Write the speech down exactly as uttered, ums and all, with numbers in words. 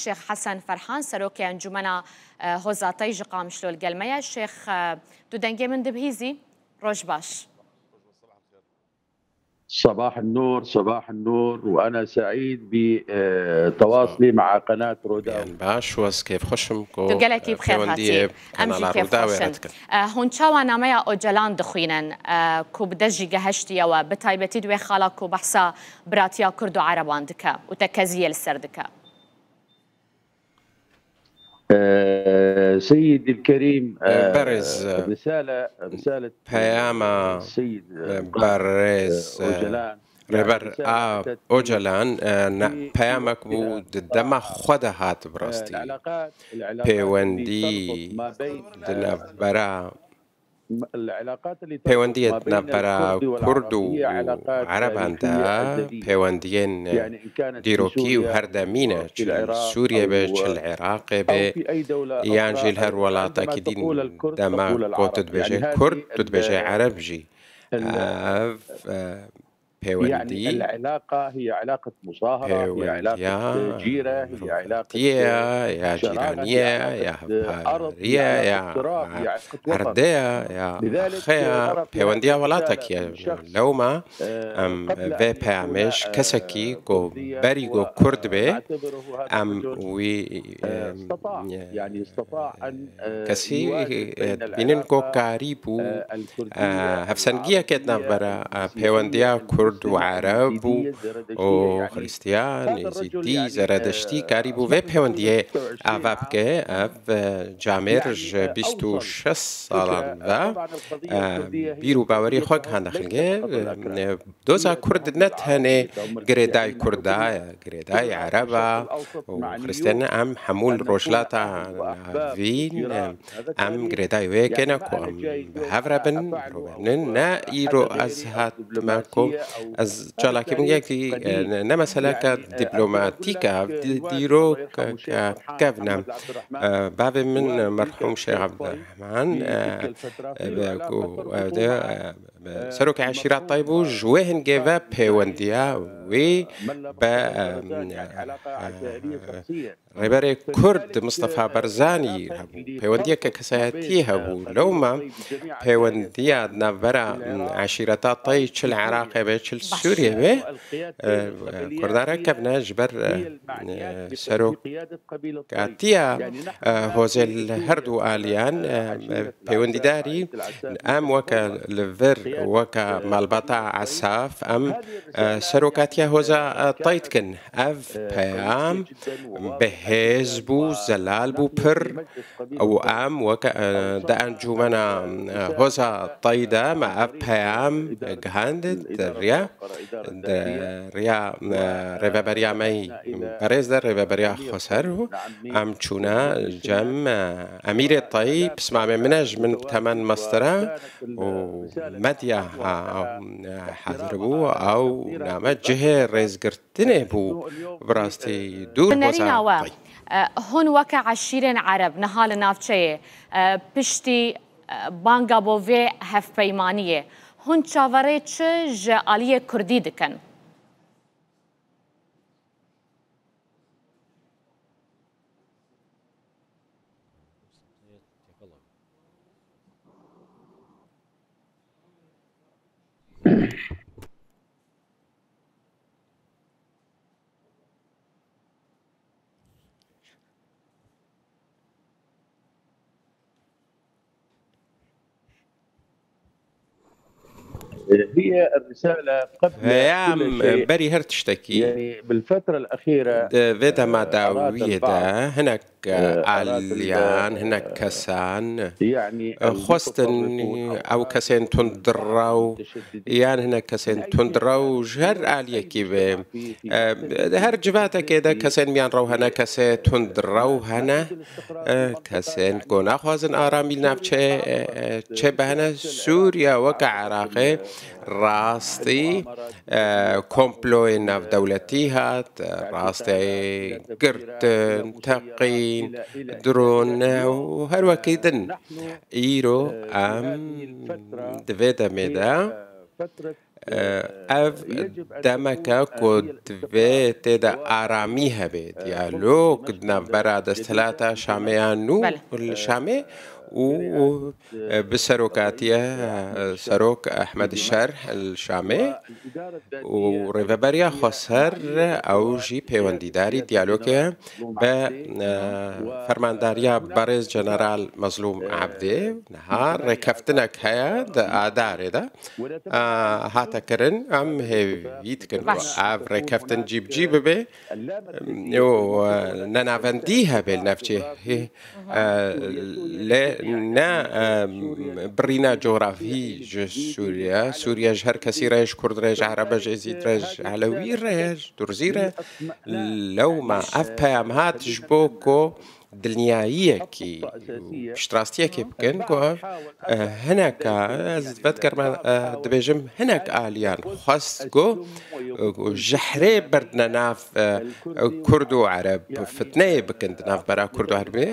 Şêx Hesen Ferhan, Serokê Encûmena, e, Hozatayî ji Qamişlo li gel me ye. Şêx, e, tu dengê min dibihîzî? Roj baş. صباح النور، صباح النور، وأنا سعيد بتواصلي مع قناة روداو. Yan baş, û ez kêfxweş im ku, Tu gelekî e, bi xêr hatî. Em jî kêfxweş in. E, hûn çawa nameya Ocalan dixwînin, e, ku bi dest jî geheştiye we, bi taybetî di wê xala ku behsa biratiya Kurd û Ereban dike û tekeziyê li ser dike? Ee, Seyyid el-Kerim, Berêz, e, risale, risale, peyama, e, Seyyid, e, Berêz, e, Ocalan, Rêber, yani, risale, a, atet, Ocalan, e, na, fi, peyamek bû, di dema xwe de hat bi rastî. Pêwendî di navbera Pêwendiyê di navbera Kurd û Ereban de pêwendiyên dîrokî û herdemî ne, çi li Sûriyê be, çi li Iraqê be, yan jî li her welatekî din dema ku tu dibêje Kurd, tu dibêje Ereb jî. Ev, e, Pêwendî, pêwendiya mirûvîtiye, ya cîraniyê, ya hevpeyveriye, ya erdê ye, ya axê ye, pêwendiya welatekî ye. Lewma em vê peyamê ji kesekî ku berî ku Kurd be, em wî, em, kesî, e, dibînin ku karîbû, e, hevsengiyekê di navbera, e, pêwendiya Kurd û Ereb û, û Xristiyan, Êzîdî, Zeredeştî, karîbû vê pêwendiyê ava bike. Ev, e, camêr ji bîst û şeş salan ve, e, bîr û bawerî xwe gihande xelkê. E, Doza Kurd ne tenê girêdayî Kurda ye, girêdayî Ereba û Xristiyan ne, em hemû li Rojhilata Navîn, em girêdayî wê yekê ne ku em bi hev re bin, mirove bin. Ne îro ez hatime ku ez çalakî min yekî, e, ne, ne meseleke dîplomatîk e, dî-, dîrokeke kevn e. E, bavê min, e, merhûm Şêx Ebdurrehman, e, e, ku, e, de, e, Serokê eşîra Tayî bû, ji wê hingê ve pêwendiya wî bi, e, e, Rêberê Kurd Mistefa Barzanî hebû. Pêwendiyeke kesayetiyê hebû. Lewma pêwendiya navbera, e, eşîreta Tayî çi li Iraqê be, çi li Sûriyê be, e, e, Kurda re kevne ji ber, e, e, serok Katiya, e, hozê li her du aliyan, e, pêwendidarî, em weke li vir, weke malbata Esaf, em, e, serokatiya hoza, e, Tayî dikin. Ev peyam bi hêz bû, zelal bû pir, û em weke, e, di encûmena, e, hoza Tayî de me ev peyam gihand di riya Di riya, e, rêveberiya me yî berêz de, rêveberiya xweser û em çûne cem, e, Emîrê Tayî, pismamê min e, ji min bi temen mestir e û medya, e, e, hazir bû, ew name cihê rêzgirtinê bû, bi rastî dûr. Hunerîna we, e, hûn weke eşîrên Ereb niha li navçeyê, e, piştî banga bo vê hevpeymaniyê. Hûn çaverê çi ji aliyê Kurdî dikin? Peyam berî her tiştekî. Di vê dema dawiyê de hinek aliyan, hinek kesan xwestin ew kesên tundrew yan hinek kesên tundrew ji her aliyekî be. E, di her civatekê de kesên miyanrew hene, kesê tundrew hene, e, kesên ku naxwazin aramî li navçeyê, e, e, çêbihene. Sûriye weke Iraqê rastî, e, komployên navdewletî hat, e, rastî girtin, teqîn, drone û her wekî din. Îro em di vê demê de Ev demeke ku divê tê de aramî hebe, diyalog di navbera desthilata Şamê ya nû Belê. li Şamê û, e, bi serokatiye, e, serok Ehmed Şer li Şamê û rêveberiya xweser ew jî peywendîdarî diyalogê be, e, fermandariya berêz General Mezlûm Ebdê. Niha rêkeftinek heye di Adarê de, e, hate kirin. Em hêvî dikin ku Baş. ev rêkeftin cî bi cî bibe. Yo, e, nenavendî hebe li navçê. Hê, e, lê ne, e, birîna cografî ji Sûriye. Sûriye ji her kesî re, ji Kurd re, ji Ereb re, ji Êzîd re, ji Elewî re, ji Durzî re. Lewma ev peyam hat ji bo ku dilniyayiyekî û piştrastiyekê bikin ku ev, e, hineka, ez vedkerme, e, dibêjim, hinek aliyan xwest ku, e, ku jehrê berdine nav, e, Kurd û Ereb, fitneyê bikin di navbera Kurd û Erebê.